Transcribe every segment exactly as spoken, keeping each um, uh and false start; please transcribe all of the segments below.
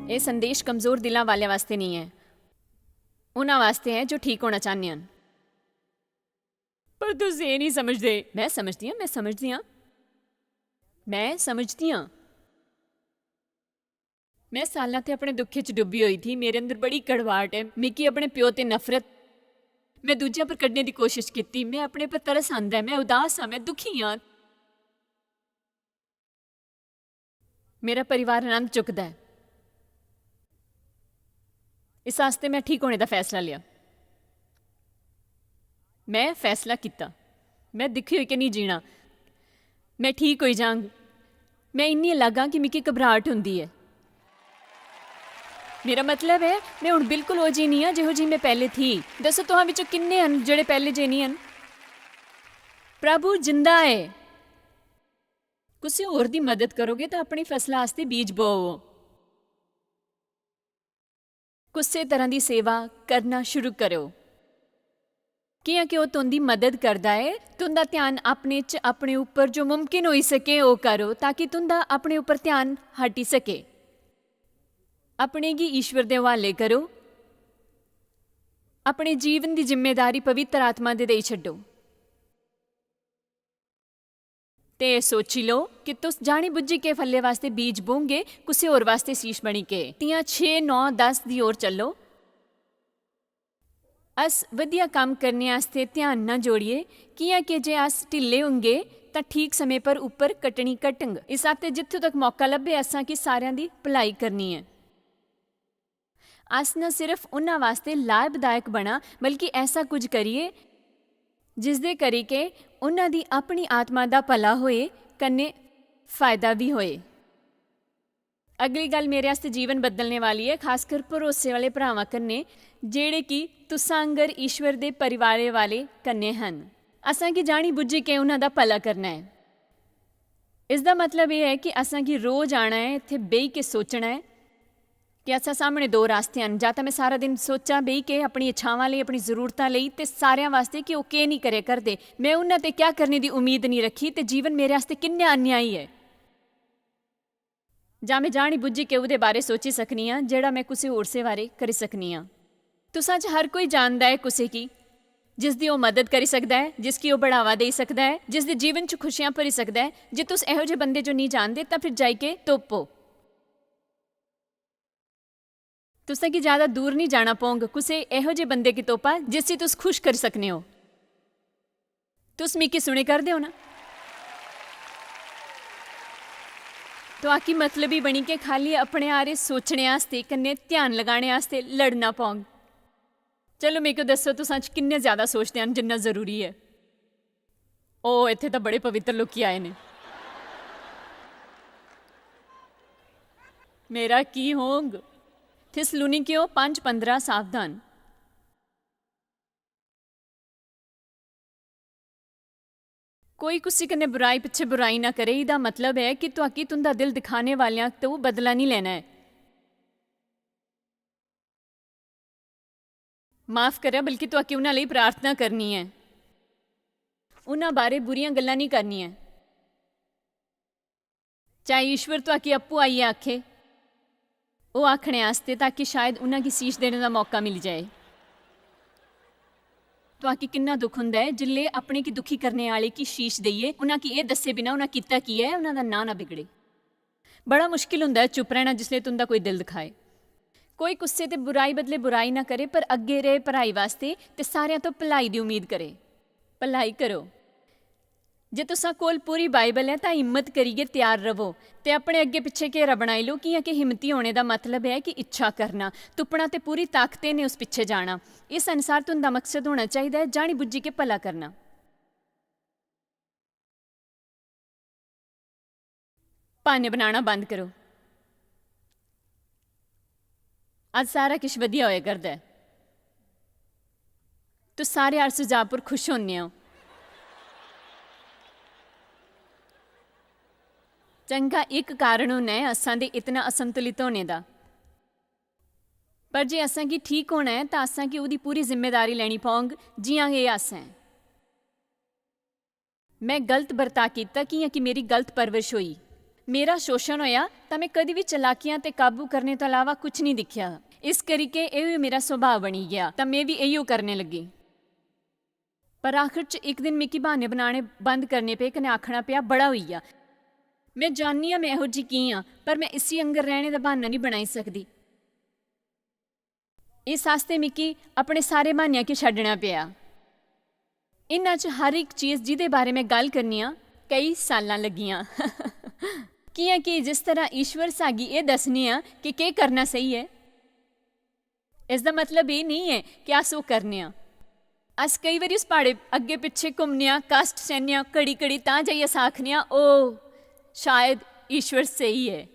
एह् संदेश कमजोर दिलां वालें वास्तै नेईं ऐ, उन्हां वास्तै ऐ जो ठीक होना चाह्न्ने हन। पर तुस एह् नेईं समझदे। मैं समझदी आं, मैं समझदी आं, मैं समझदी आं। मैं साल्लां ते अपने दुखै च डुब्बी होई थी। मेरे अंदर बड़ी कड़वाहट ऐ। मिगी अपने प्यो ते नफरत। मैं दूजें पर कड्ढने दी कोशिश कीती। मैं अपने पर तरस आंदा ऐ। मैं उदास आं, मैं दुखी आं। मेरा परिवार आनंद चुकदा ऐ। इस आस्तै मैं ठीक होने दा फैसला लेआ। मैं फैसला कीता, मैं दुखी होइयै निं जीना। मैं ठीक होई जांग। मैं इन्नी अलग आं कि मिगी घबराहट होंदी ऐ। मेरा मतलब ऐ, मैं हुन बिल्कुल ओह् जी निं आं जेहो जी मैं पैह्ले थी। दस्सो, तुहां बिच्चों किन्ने हन जेह्ड़े पैह्ले जे निं हन? प्रभु जिंदा ऐ। कुसै होर दी मदद करोगे तां अपनी फसला आस्तै बीज बोओ। कुसै तरह दी सेवा करना शुरू करो। कि'यां कि ओह् तुं'दी मदद करदा ऐ, तुं'दा ध्यान अपने च, अपने उप्पर जो मुमकिन होई सके ओह् करो, ताकि तुं'दा अपने उप्पर ध्यान हटी सके। अपने गी ईश्वर दे हवाले करो। अपने जीवन दी जिम्मेदारी पवित्र आत्मा दे देई छड्डो। ते एह् सोची लो कि तुस जानी बुज्झी के फल्ले वास्तै बीज बोंगे, कुसै होर वास्तै शीश बनी के। तियां छे, नौ, दस दी ओर चलो। अस वधिया कम्म करने आस्तै ध्यान ना जोड़िए, कि'यां के जे अस ढिल्ले होंगे तां ठीक समें पर उप्पर कटनी घटंग। इस आस्तै जित्थों तक मौका लब्भे, असां की सारेआं दी भलाई करनी ऐ। अस न सिर्फ उन्हां वास्तै लाभदायक बना, बल्कि ऐसा कुछ करिए जिसदे करी के उन्हां दी अपनी आत्मा दा भला होए, कन्नै फायदा भी होए। अगली गल्ल, मेरे आस्तै जीवन बदलने वाली ऐ, खासकर भरोसे वाले भरावां कन्नै, जेह्ड़े कि तुसां आंगर ईश्वर दे परिवारे वाले कन्नै हन। असां गी जानी बुज्झी के उन्हां दा भला करना ऐ। इसदा मतलब एह् ऐ कि असां गी रोज आना ऐ, इत्थै बेही के सोचना ऐ कि असां सामने दो रास्ते हन। जां तां मैं सारा दिन सोचां बेही के अपनी इच्छावां लेई, अपनी जरूरतां लेई ते सारेआं वास्तै कि ओह् केह् निं करे करदे। मैं उन्हां ते क्या करने दी उम्मीद निं रक्खी ते जीवन मेरे आस्तै किन्ना अन्यायी ऐ। जां मैं जानी बुज्झी के ओह्दे बारे सोची सकनी आं जेह्ड़ा मैं कुसै होर से बारे करी सकनी आं। तुसां च हर कोई जानदा ऐ कुसै गी जिसदी ओह् मदद करी सकदा ऐ, जिसगी ओह् बढ़ावा देई सकदा ऐ, जिसदे जीवन च खुशियां भरी सकदा ऐ। जे तुस एहो जे बंदे जो नेईं जानदे तां फिर जाई के तुप्पो। तुसें गी ज्यादा दूर नेईं जाना पौंग, कुसै एहो जे बंदे गी तुप्पा जिसी तुस खुश करी सकने ओ। तुस मिगी सुने करदे ओ ना? तुआकी मतलबी बनी के खाली अपने आरे सोचने आस्तै कन्नै ध्यान लगाने आस्तै लड़ना पौंग। चलो, मिगी दस्सो, तुसां च किन्ने ज्यादा सोचदे हन जिन्ना जरूरी ऐ? ओ, इत्थै तां बड़े पवित्र लोकी आए ने। मेरा की होंग? थिस्सलुनीकियों पंज पंदरां, सावधान। कोई कुसै कन्नै बुराई पिच्छे बुराई ना करे, एह्दा मतलब ऐ कि तुआकी तुं'दा दिल दिखाने वालेआं तों बदला निं लैना ऐ। माफ करै, बल्कि तुआकी उन्हां लेई प्रार्थना करनी ऐ, उन्हां बारे बुरियां गल्लां निं करनियां। चाहे ईश्वर तुआकी अप्पू आइयै आखे, ओह् आखने आस्तै, ताकि शायद उन्हां गी सीश देने दा मौका मिली जाए। तुआकी किन्ना दुख हुंदा ऐ जिसलै अपने गी दुखी करने आह्ले गी शीश देइयै उन्हां गी एह् दस्से बिना उन्हां कीता की ऐ, उन्हां दा नांऽ ना बिगड़े। बड़ा मुश्किल हुंदा ऐ चुप रैह्ना जिसलै तुं'दा कोई दिल दुखाए। कोई कुसै ते बुराई बदले बुराई ना करे, पर अग्गें रेह् भलाई वास्ते ते सारेआं तो भलाई दी उम्मीद करे। भलाई करो। जे तुसां कोल पूरी बाइबल ऐ, तां हिम्मत करियै त्यार र'वो ते अपने अग्गें पिच्छें घेरा बनाई लैओ, कि'यां कि हिम्मती होने दा मतलब ऐ कि इच्छा करना, तुप्पना ते पूरी ताकतें नै उस पिच्छें जाना। इस अनुसार तुं'दा मकसद होना चाहिदा ऐ जानी बुज्झी के भला करना। ब्हान्ने बनाना बंद करो। अज्ज सारा किश बधिया होए करदा ऐ। तुस सारे हर सुझाऽ पर खुश होने ओ। चंगा, इक कारण होना ऐ असां दे इतना असंतुलित होने दा। पर जे असां गी ठीक होना ऐ, तां असां गी ओह्दी पूरी जिम्मेदारी लैनी पौंग, जि'यां के अस ऐं। मैं गलत बर्ताऽ कीता, कि'यां कि मेरी गलत परवरिश होई। मेरा शोशण होया तां में कदी बी चलाकियां ते काबू करने तों अलावा कुछ निं दिक्खेआ। इस करिके एह् मेरा सुभाऽ बनी गेआ तां में बी इ'यो करने लगी। पर आखर च इक दिन मिगी ब्हान्ने बनाने बंद करने पे कन्नै आखना पेआ, "बड़ा होई गेआ।" में जाननी आं में एहो जी की आं, पर में इसी आंगर रैह्ने दा ब्हान्ना निं बनाई सकदी। इस आस्तै मिगी अपने सारे ब्हान्नेआं गी छड्डना पेआ। इन्हां च हर इक चीज जि'दे बारै में गल्ल करनी आं, केई साल्लां लग्गियां। कि'यां कि जिस तरह ईश्वर सागी एह् दस्सने आं कि केह् करना सेही ऐ, इसदा मतलब एह् नेईं ऐ कि अस ओह् करने आं। अस केई बारी उस प्हाड़े अग्गें पिच्छें घुम्मने आं, कश्ट सैह्ने आं, घड़ी-घड़ी तां जाइयै अस आखने आं, "ओह्, शायद ईश्वर सेही ऐ।"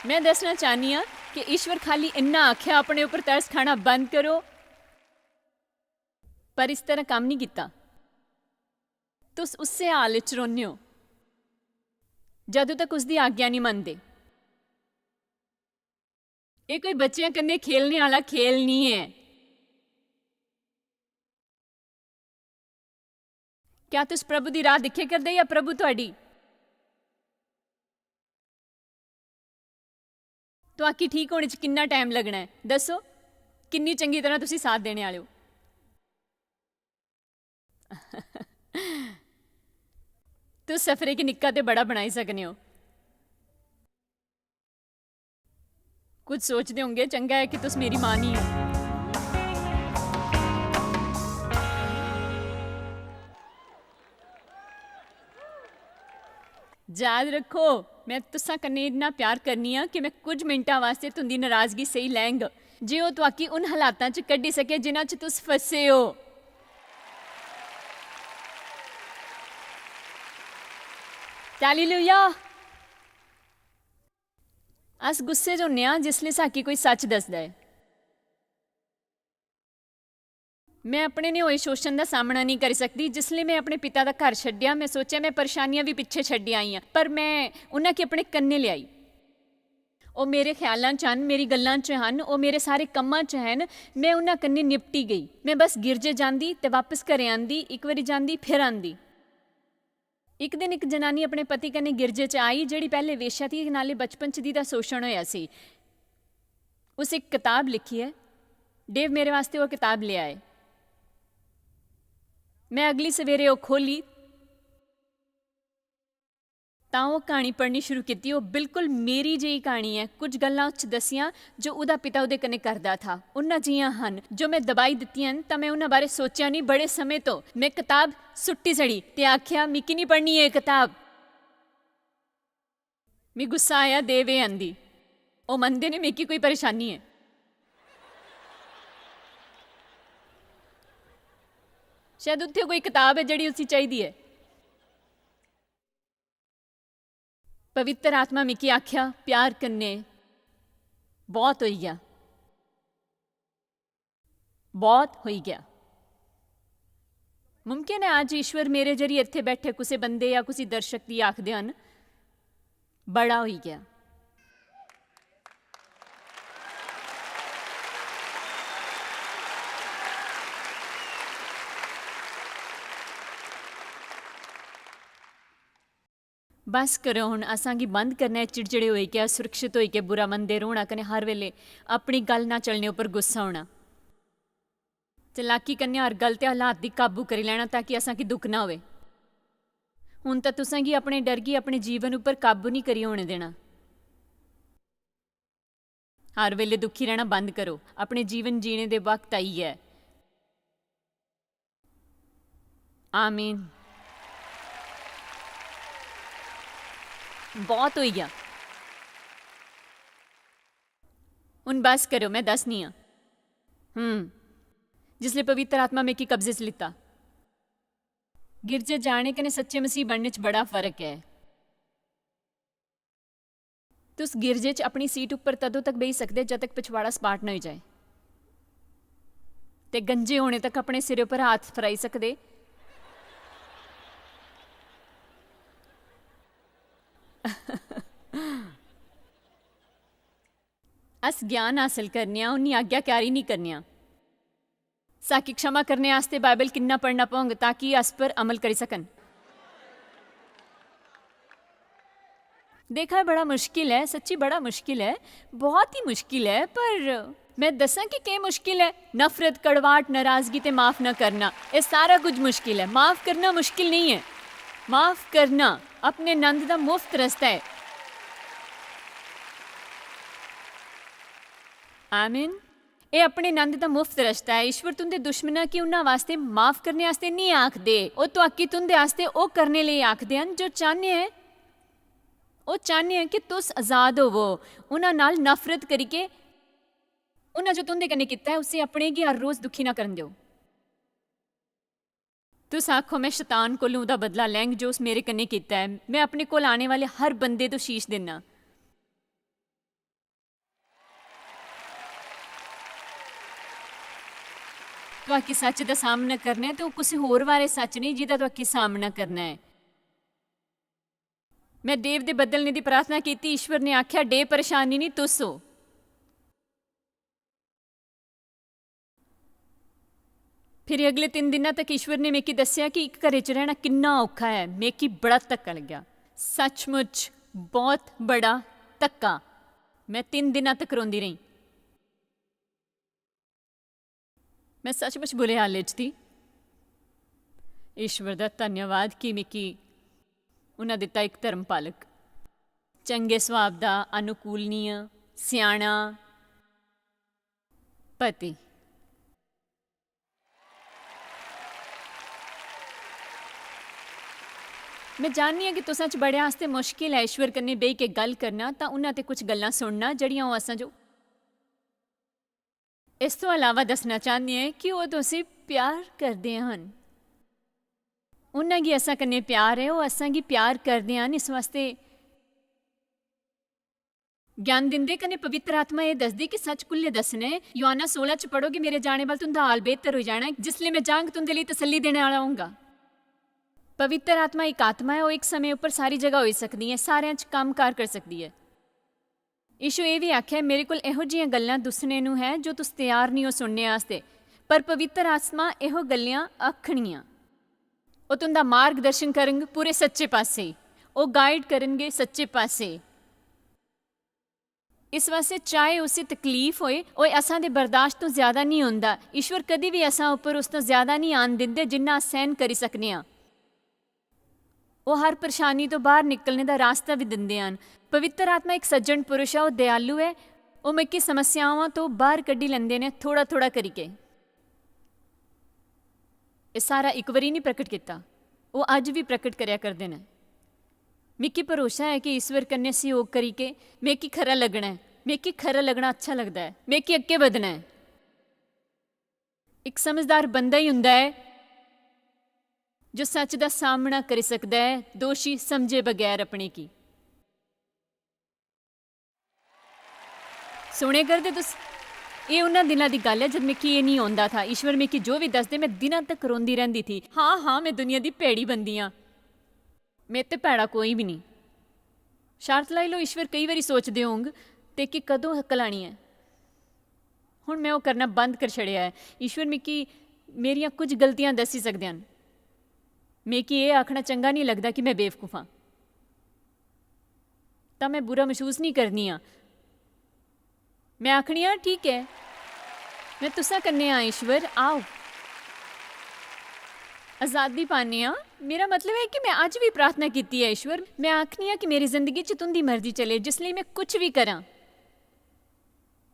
में दस्सना चाह्न्नी आं कि ईश्वर खाल्ली इन्ना आखेआ, "अपने उप्पर तरस खाना बंद करो," पर इस तरह कम्म निं कीता। तुस उस्सै हाल च रौह्ने ओ, जदूं तक उसदी आज्ञा निं मनदे। एह् कोई बच्चें कन्नै खेलने आह्ला खेल निं ऐ। क्या तुस प्रभु दी राह दिक्खे करदे जां प्रभु थुआढ़ी? तुआकी ठीक होने च किन्ना टाइम लग्गना ऐ? दस्सो, किन्नी चंगी तरह तुसी साथ देने आह्ले ओ। तुस सफरै गी निक्का ते बड़ा बनाई सकने ओ। कुछ सोचदे होंगे, चंगा ऐ कि तुस मेरी मां निं ओ। याद रक्खो, में तुसां कन्नै इन्ना प्यार करनी आं कि में कुछ मिंटां वास्तै तुं'दी नराजगी सेही लैंग, जे ओह् तुआकी उन हालातां च कड्ढी सकै जिन्हां च तुस फसे ओ। हालेलुया। अस गुस्से च होन्ने आं जिसलै साकी कोई सच्च दसदा ऐ। में अपने नेह् होए शोशण दा सामना नेईं करी सकदी। जिसलै में अपने पिता दा घर छड्डेआ, में सोचेआ में परेशानियां बी पिच्छें छड्डी आइयां, पर में उ'नें गी अपने कन्नै लेआई। ओह् मेरे ख्यालां च हन, मेरी गल्लां च हन, ओह् मेरे सारे कम्मां च हन। में उ'नें कन्नै निपटी गेई। में बस गिरजे जांदी ते बापस घरै आंदी, इक बारी जांदी, फिर आंदी। इक दिन इक जनानी अपने पति कन्नै गिरजे च आई, जेह्ड़ी पैह्ले वेश्या थी, नाले बचपन च दी दा शोशण होया सी। उस इक कताब लिखी ऐ। डेव मेरे वास्तै ओह् कताब लेआए। में अगली सवेरे ओह् खोह्ली, तां ओह् क्हानी पढ़नी शुरू कीती। ओह् बिल्कुल मेरी जेही क्हानी ऐ। कुछ गल्लां उस च दस्सियां जो ओह्दा पिता ओह्दे कन्नै करदा था, उन्ना जियां हन, जो में दबाई दित्तियां न, तां में उन्ना बारै सोचेआ निं बड़े समें तो। में कताब सुट्टी सड़ी ते आखेआ, "मिकी निं पढ़नी एह् कताब।" मी गुस्सा आया, "देव एह् आंदी।" ओह् मनदे न मिकी कोई परेशानी ऐ। शायद उत्थै कोई कताब ऐ जेह्ड़ी उसी चाहिदी ऐ। पवित्र आत्मा मिकी आखेआ प्यार कन्नै, "बहुत होई गेआ, बहुत होई गेआ।" मुमकिन ऐ अज्ज ईश्वर मेरे जरिए इत्थै बैठे कुसै बंदे जां कुसै दर्शक दी आखदे हन, "बड़ा होई गेआ।" बस करो हुन, असां गी बंद करना ऐ चिड़चिड़े होई के, असुरक्षित होई के, बुरा मनदे रौह्ना कन्नै हर बेल्लै अपनी गल्ल ना चलने उप्पर गुस्सा होना। चलाकी कन्नै हर गल्ल ते हालात दी काबू करी लैना ताकि असां गी दुख ना होवे। हुन तां तुसें गी अपने डर गी अपने जीवन उप्पर काबू निं करी होने देना। हर बेल्लै दुखी रैह्ना बंद करो। अपने जीवन जीने दे वक्त आई ऐ। आमीन। बहुत होई गेआ। हुन बस करो, में दस्सनी आं। हम्म। जिसलै पवित्र आत्मा मिगी कब्जे च लित्ता। गिरजे जाने कन्नै सच्चे मसीह बनने च बड़ा फर्क ऐ। तुस गिरजे च अपनी सीट उप्पर तदों तक बेही सकदे जद तक पिछवाड़ा सपाट न होई जाए, ते गंजे होने तक अपने सिरे उप्पर हाथ फराई सकदे। अस ज्ञान हासल करने आं, उन्नी आज्ञाकारी निं करने आं। साकी क्षमा करने आस्तै बाइबल किन्ना पढ़ना पौंग ताकि अस पर अमल करी सकन? देखा, बड़ा मुश्किल ऐ, सच्ची बड़ा मुश्किल ऐ, बहुत ही मुश्किल ऐ। पर मैं दस्सां कि केह् मुश्किल ऐ? नफरत, कड़वाहट, नाराजगी ते माफ न करना, एह् सारा कुछ मुश्किल ऐ। माफ करना मुश्किल नहीं ऐ। माफ करना अपने नंद दा मुफ्त रस्ता ऐ। आमीन। एह् अपने नंद दा मुफ्त रस्ता ऐ। ईश्वर तुंदे दुश्मनां गी उन्हां वास्ते माफ करने आस्तै नेईं आखदे, ओह् तुआकी तुंदे आस्तै ओह् करने लेई आखदे हन जो चाह्ने ऐ, ओह् चाह्ने ऐ कि तुस आजाद होवो। उन्हां नाल नफरत करियै, उन्हां जो तुंदे कन्नै कीता ऐ, उसी अपने गी हर रोज दुखी ना करन देओ। तुस आखो, "मैं शैतान कोलू ओह्दा बदला लैंग जो उस मेरे कन्नै कीता ऐ। मैं अपने कोल आने वाले हर बंदे तो शीश दिन्ना।" तुआकी सच दा सामना करना ऐ, ते ओह् कुसै होर बारै सच नेईं, जेह्दा तुआकी सामना करना ऐ। मैं डेव दे बदलने दी प्रार्थना कीती, ईश्वर ने आखेआ, "डेव परेशानी निं, तुस ओ।" फिर अगले तिन्न दिनां तक ईश्वर ने मिगी दस्सेआ कि इक घरै च रैह्ना किन्ना औखा ऐ। मिगी बड़ा धक्का लग्गेआ, सचमुच बहुत बड़ा धक्का। मैं तिन्न दिनां तक रोंदी रेही। मैं सचमुच बुरे हाले च थी। ईश्वर दा धन्यवाद कि मिगी उन्हें दित्ता इक धर्म पालक, चंगे सुभाव दा, अनुकूलनीय, स्याना पति। मैं जाननी आं कि तुसां च बड़े आस्तै मुश्किल ऐ ईश्वर कन्नै बेही के गल्ल करना, तां उन्हां ते कुछ गल्लां सुनना जेह्ड़ियां ओह् असां जो इस तों अलावा दस्सना चाह्न्ने आं कि ओह् तुसें प्यार करदे हन। उन्हां गी असां कन्नै प्यार ऐ, ओह् असां गी प्यार करदे हन। इस वास्ते ज्ञान दिंदे कन्नै पवित्र आत्मा एह् दसदी कि सच कुल्ले दस्सना ऐ। यूहन्ना सोलां च पढ़ो कि मेरे जाने वाल तुंदा हाल बेहतर होई जाना ऐ, जिसलै मैं जांग तुंदे लेई तसल्ली देने आह्ला होऊंगा। पवित्र आत्मा इक आत्मा ऐ, ओह् इक समें उप्पर सारी जगह होई सकदी ऐ, सारें च कम्म कार करी सकदी ऐ। यीशु एह् बी आखेआ, "मेरे कोल एहो जियां गल्लां दुस्सने नू है जो तुस त्यार निं ओ सुनने आस्तै, पर पवित्र आत्मा एहो गल्लां आखनियां। ओह् तुंदा मार्गदर्शन करंग पूरे सच्चे पासे, ओह् गाइड करनगे सच्चे पासे।" इस वास्ते चाहे उसी तकलीफ होए, ओह् असां दे बर्दाश्त तों ज्यादा निं होंदा। ईश्वर कदी भी असां उप्पर उस तों ज्यादा निं आन दिंदे जिन्ना अस सहन करी सकने आं। ओह् हर परेशानी तो बाहर निकलने दा रास्ता भी दिंदे हन। पवित्र आत्मा इक सज्जन पुरुष ऐ, ओह् दयालु ऐ। ओह् मिगी समस्यावां तो बाहर कड्ढी लैंदे न, थोड़ा-थोड़ा करियै। एह् सारा इक बारी निं प्रकट कीता, ओह् अज्ज बी प्रकट करेआ करदे न। मिगी भरोसा ऐ कि ईश्वर कन्नै सहयोग करियै मिगी खरा लग्गना ऐ। मिगी खरा लग्गना अच्छा लगदा ऐ। मिगी अग्गें बधना ऐ। इक समझदार बंदा ही हुंदा ऐ जो सच दा सामना करी सकदा ऐ, दोशी समझे बगैर अपने गी। सुने करदे तुस? एह् उन्हां दिनां दी गल्ल ऐ जद मिगी एह् निं औंदा था। ईश्वर मिगी जो बी दसदे, मैं दिनां तक रोंदी रैंह्दी थी। हां, हां, मैं दुनिया दी भैड़ी बंदी आं। मेरे ते भैड़ा कोई बी निं। शर्त लाई लैओ, ईश्वर केई बारी सोचदे होंग ते कि कदूं अकल आनी ऐ। हुन मैं ओह् करना बंद करी छड़ेआ ऐ। ईश्वर मिगी मेरियां कुछ गलतियां दस्सी सकदे हन। मिगी एह् आखना चंगा निं लगदा कि मैं बेवकूफ आं। तां मैं बुरा मसूस निं करनी आं। मैं आखनी आं, "ठीक ऐ, मैं तुसां कन्नै आं, ईश्वर, आओ।" आजादी पाने आं। मेरा मतलब ऐ कि मैं अज्ज बी प्रार्थना कीती ऐ, "ईश्वर, मैं आखनी आं कि मेरी जिंदगी च तुंदी मर्जी चले, जिस लेई मैं कुछ बी करां।"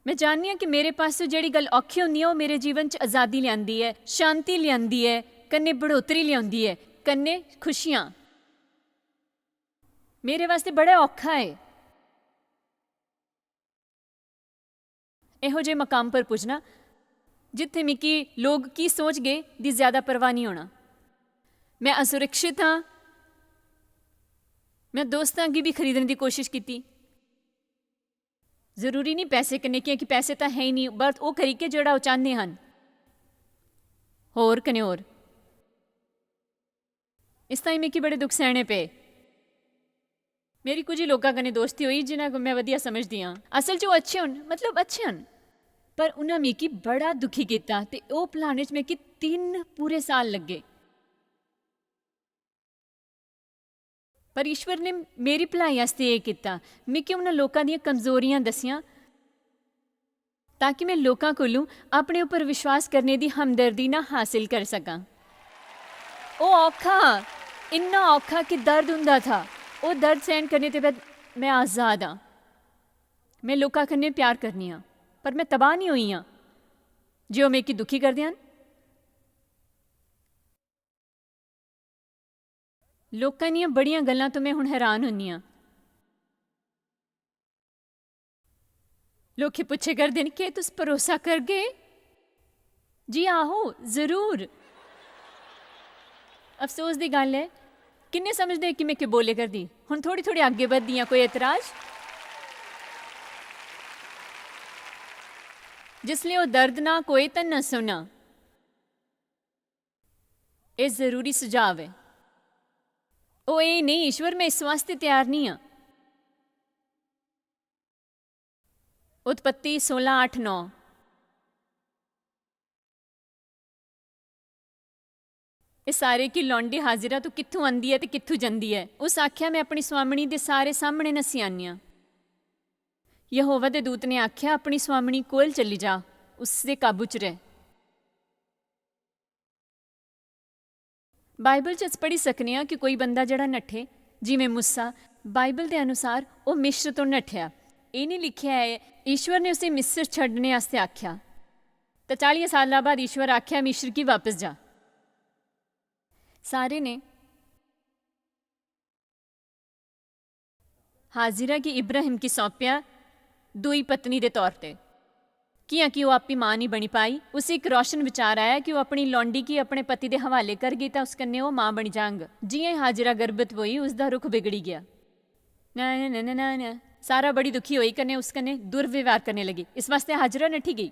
मैं जाननी आं कि मेरे पासेओ जेह्ड़ी गल्ल औखी होंदी ऐ, ओह् मेरे जीवन च अजादी लेआंदी ऐ, शांति लेआंदी ऐ, कन्नै बढ़ोतरी लेआंदी ऐ, कन्नै खुशियां। मेरे वास्ते बड़ा औखा ऐ एहो जे मकाम पर पुज्जना, जित्थै मिगी लोक की सोचगे दी ज्यादा परवाह निं होना। मैं असुरक्षित आं। मैं दोस्तां गी बी खरीदने दी कोशिश कीती। जरूरी निं पैसे कन्नै, क्योंकि पैसे तां है ही निं, बस ओह् करियै जेह्ड़ा ओह् चांह्दे हन। होर कन्नै होर। इस ताईं मिगी बड़े दुख सैह्ने पे। मेरी कुछ ही लोकां कन्नै दोस्ती होई जिन्हां गी मैं वधिया समझदी आं। असल च ओह् अच्छे हन, मतलब अच्छे हन। पर उन्हां मिगी बड़ा दुखी कीता ते ओह् भुलाने च मिगी तिन्न पूरे साल लग्गे। पर ईश्वर ने मेरी भलाई आस्तै एह् कीता। मिगी उन्हां लोकां दियां कमजोरियां दस्सियां ताकि में लोकां कोलू अपने उप्पर विश्वास करने दी हमदर्दी ना हासल करी सकां। ओह् औखा, इन्ना औखा कि दर्द हुंदा था। ओह् दर्द सैह्न करने दे बाद में आजाद आं। में लोकां कन्नै प्यार करनी आं, पर में तबाह निं होई आं जे ओह् मिगी दुखी करदे हन। लोकां दियां बड़ियां गल्लां तो में हुन हैरान होन्नी आं। लोक पुच्छे करदे न, "केह् तुस भरोसा करगे?" जी आहो, जरूर। अफसोस दी गल्ल ऐ, किन्ने समझदे कि में केह् बोले करदी? हुन थोड़ी-थोड़ी अग्गें बधदी आं, कोई एतराज? जिसलै ओह् दर्दनाक होए तां नस्सो ना। एह् जरूरी सुझाव ऐ। ओह्, एह् नेईं, ईश्वर, में इस वास्तै त्यार निं आं। उत्पत्ति सोलां अट्ठ नौ। इस सारे की लौंडी हाजिरा तू कित्थूं आंदी ऐ ते कित्थूं जंदी ऐ? उस आख्या, "में अपनी स्वामिनी दे सारे सामने नस्सी आनी आं।" यहोवा दे दूत ने आख्या, "अपनी स्वामिनी कोल चली जा, उसदे काबू च रह।" बाइबल च अस पढ़ी सकने आं कि कोई बंदा जेह्ड़ा नट्ठे, जिवें मूसा, बाइबल दे अनुसार ओह् मिस्र तो नट्ठेआ। एह् निं लिखेआ ऐ, "ईश्वर ने उसी मिस्र छड्डने आस्तै आखेआ।" ते चालियें साल्लां बाद ईश्वर आखेआ, "मिस्र गी बापस जा।" सारे ने हाजिरा गी इब्राहिम गी सौंपेआ, दूई पत्नी दे तौर ते। कि'यां कि ओह् आपी मां निं बनी पाई, उसी इक रोशन विचार आया कि ओह् अपनी लौंडी गी अपने पति दे हवाले करगी तां उस कन्नै ओह् मां बनी जांग। जि'यां ई हाजिरा गर्भत होई, उसदा रुख बिगड़ी गेआ। ना, ना, ना, ना, ना, ना। सारा बड़ी दुखी होई कन्नै उस कन्नै दुर्व्यवहार करने लगी। इस वास्तै हाजिरा नट्ठी गेई।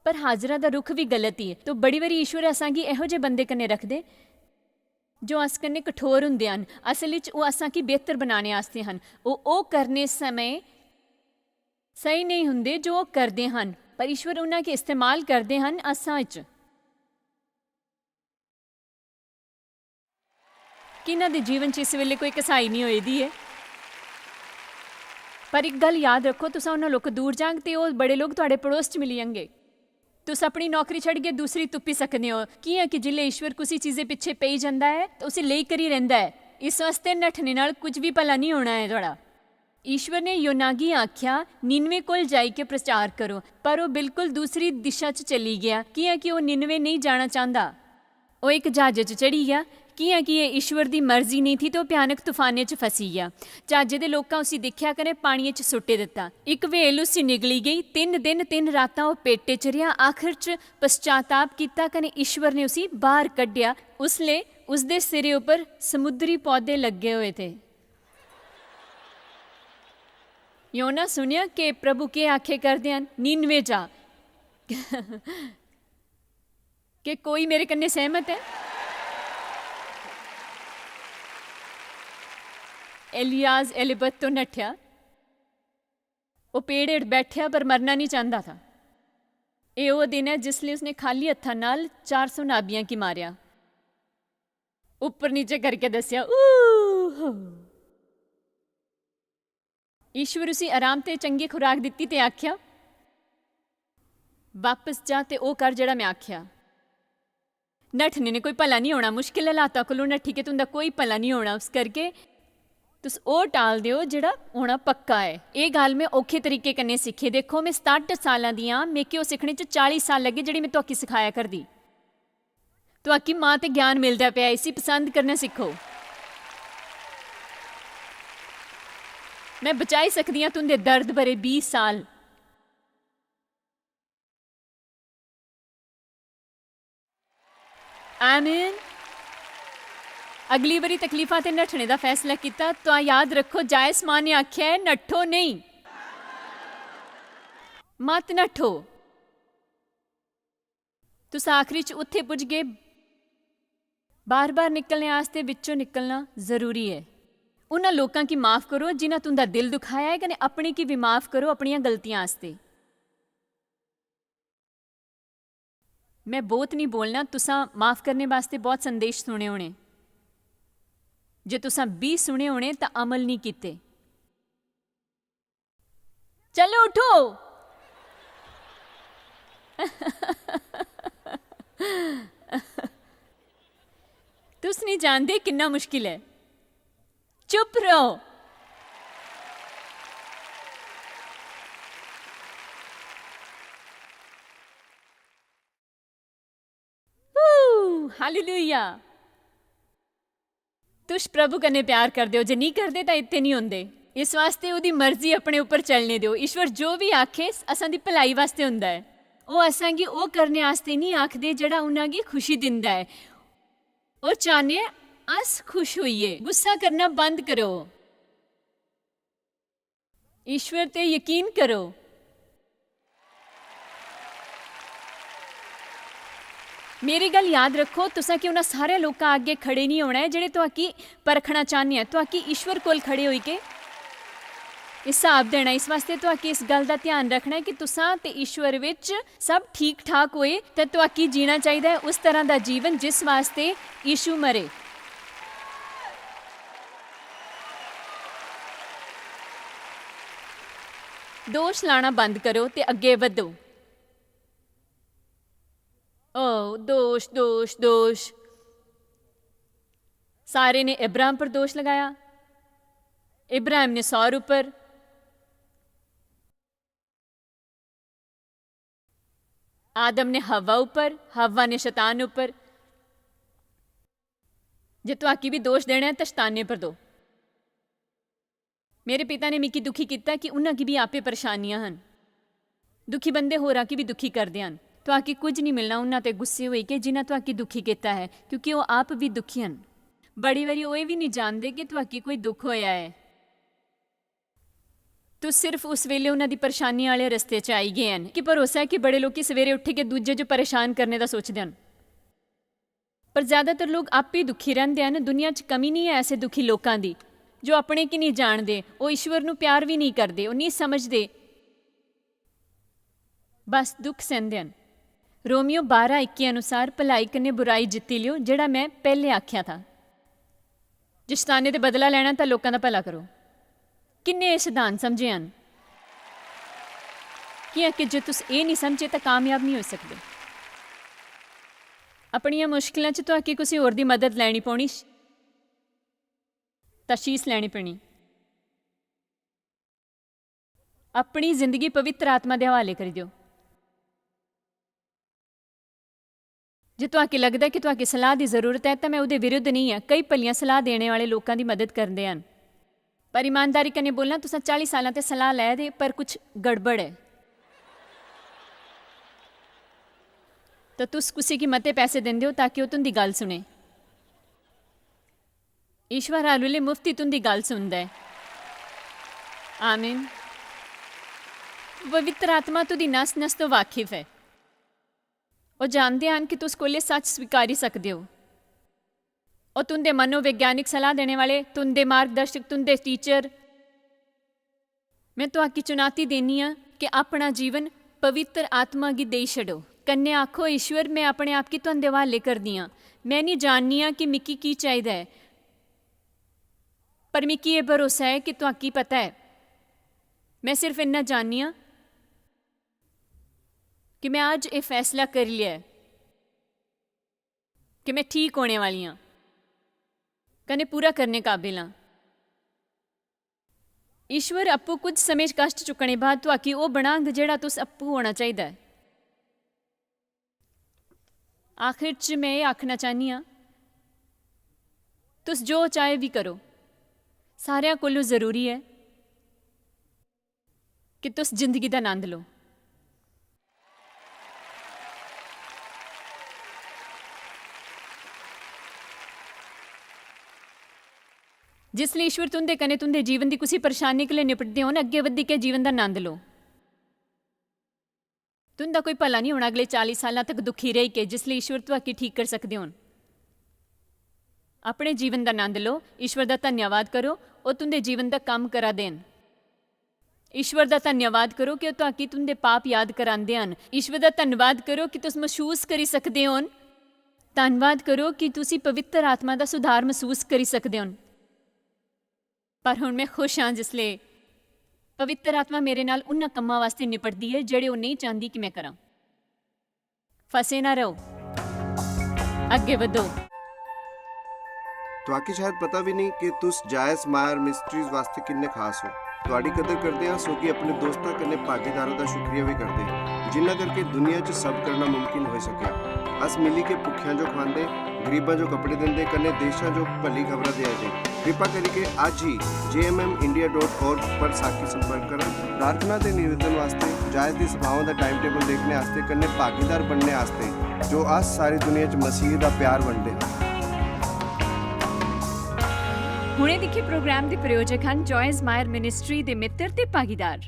पर हाजिरा दा रुख भी गलत ही ऐ। तो बड़ी बारी ईश्वर असांगी एहो जे बंदे कन्नै रखदे जो अस कन्नै कठोर हुंदे हन। असल इच ओह् असांगी बेहतर बनाने आस्तै हन। ओह्, ओह् करने समें सही नेईं हुंदे जो ओह् करदे हन, पर ईश्वर उन्हां गी इस्तेमाल करदे हन असां इच। किन्ना दे जीवन च इस वेले कोई कसाई निं होई दी ऐ? पर इक गल्ल याद रक्खो, तुसां उन्हां लोक दूर जांग ते ओह् बड़े लोक तुआड़े पड़ोस च मिली जांगे। तुस अपनी नौकरी छड्डियै दूसरी तुप्पी सकदे ओ, कि'यां कि जिसलै ईश्वर कुसी चीजै पिच्छे पेई जंदा ऐ, ते उसी लेई करी रैंह्दा ऐ। इस आस्तै नठने नाल कुछ बी भला निं होना ऐ तुआड़ा। ईश्वर ने योना गी आख्या, "नीनवे कोल जाई के प्रचार करो," पर ओह् बिल्कुल दूसरी दिशा च चली गेआ, कि'यां कि ओह् नीनवे नेईं जाना चांह्दा। ओह् इक ज्हाजै च चढ़ी गेआ, कि'यां कि एह् ईश्वर दी मर्जी नेईं थी, ते ओह् भयानक तूफानै च फसी गेआ। ज्हाजै दे लोकां उसी दिक्खेआ कन्नै पानियै च सुट्टी दित्ता। इक व्हेल उसी निगली गेई। तिन्न दिन, तिन्न रातां ओह् पेटे च रेहा। आखर च पश्चाताप कीता कन्नै ईश्वर ने उसी बाह्र कड्ढेआ। उसलै उसदे सिरै उप्पर समुद्री पौधे लग्गे होए थे। योना सुनेआ कि प्रभु केह् आखे करदे हन, "नीनवे जा।" के कोई मेरे कन्नै सैह्मत ऐ? एलियास एलिबत तो नट्ठेआ। ओह् पेड़ हेठ बैठेआ, पर मरना निं चांह्दा था। एह् ओह् दिन ऐ जिसलै उसने खाल्ली हत्था नाल चार सौ नाबियां गी मारेआ। उप्पर नीचे करके दस्सेआ, "ऊह।" ईश्वर उसी आराम ते चंगी खुराक दित्ती ते आखेआ, "बापस जा ते ओह् कर जेह्ड़ा में आखेआ।" नठने ने कोई भला निं होना, मुश्किल हालातां कोलू नठियै तुं'दा कोई भला निं होना। उस करके तुस ओह् टाल देओ जेह्ड़ा होना पक्का ऐ। एह् गल्ल में औखे तरीके कन्नै सिक्खी। देखो, में सताह्ट साल्लां दी आं, मिगी ओह् सिक्खने च चाली साल लग्गे जेह्ड़ी में तुआकी सखाया करदी। तुआकी मां ते ज्ञान मिलदा पेआ, इसी पसंद करना सिक्खो। में बचाई सकदी आं तुं'दे दर्द भरे बीह् साल। आमीन। अगली बारी तकलीफां ते नठने दा फैसला कीता, तां याद रक्खो, जायस मां ने आखेआ ऐ, "नट्ठो नेईं, मत नट्ठो।" तुस आखरी च उत्थै पुजगे। बार-बार निकलने आस्तै बिच्चों निकलना जरूरी ऐ। उन्हां लोकां गी माफ करो जिन्हां तुं'दा दिल दुखाया ऐ, कन्नै अपने गी बी माफ करो अपनियां गलतियां आस्तै। मैं बौह्त निं बोलना, तुसां माफ करने बास्तै बौह्त संदेश सुने होने। जे तुसां बीह् सुने होने तां अमल निं कीते। चलो उठो। तुस निं जानदे किन्ना मुश्किल ऐ। चुप रहो। हालेलुया। तुस प्रभु कन्नै प्यार करदे ओ, जे नेईं करदे तां इत्थै निं होंदे। इस वास्तै ओह्दी मर्जी अपने उप्पर चलने देओ। ईश्वर जो बी आखे, असां दी भलाई वास्तै होंदा ऐ। ओह् असां गी ओह् करने आस्तै निं आखदे जेह्ड़ा उन्हां गी खुशी दिंदा ऐ। ओह् चाह्ने अस खुश होइये। गुस्सा करना बंद करो। ईश्वर ते यकीन करो। मेरी गल्ल याद रक्खो, तुसें कि उन्हां सारे लोकां अग्गें खड़े निं होना ऐ जेह्ड़े तुआकी परखना चाह्ने ऐ। तुआकी ईश्वर कोल खड़े होई के हिसाब देना। इस वास्तै तुआकी इस गल्ल दा ध्यान रखना ऐ कि तुसां ते ईश्वर विच सब ठीक ठाक होए ते तुआकी जीना चाहिदा ऐ उस तरह दा जीवन जिस वास्तै यीशु मरे। दोश लाना बंद करो ते अग्गें बधो। ओ, दोश, दोश, दोश। सारे ने इब्राहिम पर दोश लगाया, इब्राहिम ने सौर उपर, आदम ने हव्वा उपर, हव्वा ने शैतान उपर। जे तुआकी भी दोश देना ऐ तां शैताने पर दो। मेरे पिता ने मिगी दुखी कीता कि उन्हां गी भी आपे परेशानियां हन। दुखी बंदे होरां गी भी दुखी करदे हन। तुआकी कुछ नहीं मिलना उन्हां ते गुस्से होई के जिन्हां तुआकी दुखी कीता है, क्योंकि ओह आप भी दुखी हन। बड़ी बारी ओह एह भी नहीं जानदे कि तुआकी कोई दुख होया ऐ। तुस सिर्फ उस वेले उन्हां दी परेशानी आले रस्ते च आई गए हन। कि भरोसा ऐ कि बड़े लोकी सवेरे उठियै दूजे जो परेशान करने दा सोचदे हन। पर ज्यादातर लोक आपे दुखी रैंह्दे हन। दुनिया च कमी निं ऐ ऐसे दुखी लोकां दी, जो अपने गी निं जानदे, ओह ईश्वर नू प्यार बी निं करदे, ओह निं समझदे, बस दुख सैंह्दे हन। रोमियो बारां इक्की अनुसार भलाई कन्नै बुराई जित्ती लियो, जेह्ड़ा मैं पैह्ले आखेआ था। जे शताने ते बदला लैना तां लोकां दा भला करो। किन्ने एह सिद्धांत समझे हन? कि'यां कि जे तुस एह निं समझे तां कामयाब निं होई सकदे। अपनियां मुश्किलां च तुआकी कुसै होर दी मदद लैनी पौनी, तशीस लैनी पौनी। अपनी जिंदगी पवित्र आत्मा दे हवाले करी देओ। जे तुआकी लगदा ऐ कि तुआकी सलाह दी जरूरत ऐ, तां मैं ओहदे विरुद्ध नेईं आं। कई भलियां सलाह देने आले लोकां दी मदद करदे हन। पर ईमानदारी कन्नै बोलना, तुसां चाली सालां ते सलाह लै दे, पर कुछ गड़बड़ ऐ। तां तुस कुसै गी मते पैसे दिंदे ओ ताकि ओह तुंदी गल्ल सुने। ईश्वर हर बेले मुफ्त ही तुंदी गल्ल सुनदा ऐ। आमीन। पवित्र आत्मा तुंदी नस नस तो वाकिफ ऐ। ओह जानदे हन कि तुस कोले सच स्वीकारी सकदे ओ। ओह तुंदे मनोवैज्ञानिक सलाह देने वाले, तुंदे मार्गदर्शक, तुंदे टीचर। मैं तुआकी चुनौती देनी आं कि अपना जीवन पवित्र आत्मा गी देई छड़ो। कन्नै आखो, "ईश्वर, मैं अपने आप गी तुंदे हवाले करदी आं। मैं निं जाननी आं कि मिगी की चाहिदा ऐ, पर मिगी एह भरोसा ऐ कि तुआकी पता ऐ। मैं सिर्फ इन्ना जाननी आं कि मैं अज्ज एह फैसला करी लेआ ऐ कि मैं ठीक होने वाली आं, कन्नै पूरा करने काबिल आं।" ईश्वर अप्पू कुछ समें च कश्ट चुक्कने बाद तुआकी ओह बनांग जेहड़ा तुस अप्पू होना चाहिदा ऐ। आखिर च मैं एह आखना चाहनी आं, तुस जो चाहे भी करो, सारेआं कोलू जरूरी ऐ कि तुस जिंदगी दा नंद लो। जिसलै ईश्वर तुंदे कन्नै तुंदे जीवन दी कुसै परेशानी कन्नै निपटदे होन, अग्गें बधी के जीवन दा नंद लो। तुंदा कोई भला निं होना अगले चाली सालां तक दुखी रेही के, जिसलै ईश्वर तुआकी ठीक करी सकदे होन। अपने जीवन दा नंद लो, ईश्वर दा धन्यवाद करो, ओह तुंदे जीवन दा कम्म करा दे न। ईश्वर दा धन्यवाद करो कि ओह् तुआकी तुं'दे पाप याद करांदे हन। ईश्वर दा धन्यवाद करो कि तुस मसूस करी सकदे हन। धन्यवाद करो कि तुसी पवित्र आत्मा दा सुधार मसूस करी सकदे हन। पर हुन में खुश आं जिसलै पवित्र आत्मा मेरे नाल उन्ना कम्मा वास्ते निपटदी ऐ जेह्ड़े ओह् नेईं चांह्दी कि में करां। फसे ना रहो, अग्गे बधो। तुआकी शायद पता भी नहीं कि तुस जायस मायर मिस्ट्रीज वास्ते किन्ने खास हो। तुआडी कदर करदे आं, सो कि अपने दोस्तां कन्नै भागीदारां दा शुक्रिया भी करदे आं, जिन्ना करके दुनिया च सब करना मुमकिन होई सकेआ। अस मिली के भुक्खेआं जो खवांदे, गरीबां जो कपड़े दिंदे, कन्नै देशां जो भली खबरां देआ दे। कृपा करियै अज्ज ही J M M India dot org पर साकी संपर्क करो। प्रार्थना ते निवेदन वास्ते, जायस दी सभावां दा टाइम टेबल देखने आस्तै, कन्नै भागीदार बनने आस्तै, जो अस सारी दुनिया च मसीह दा प्यार बंडदे हां। हुणे दिक्खे प्रोग्राम दे प्रायोजक हन जॉयस मायर मिनिस्ट्री दे मित्र ते भागीदार।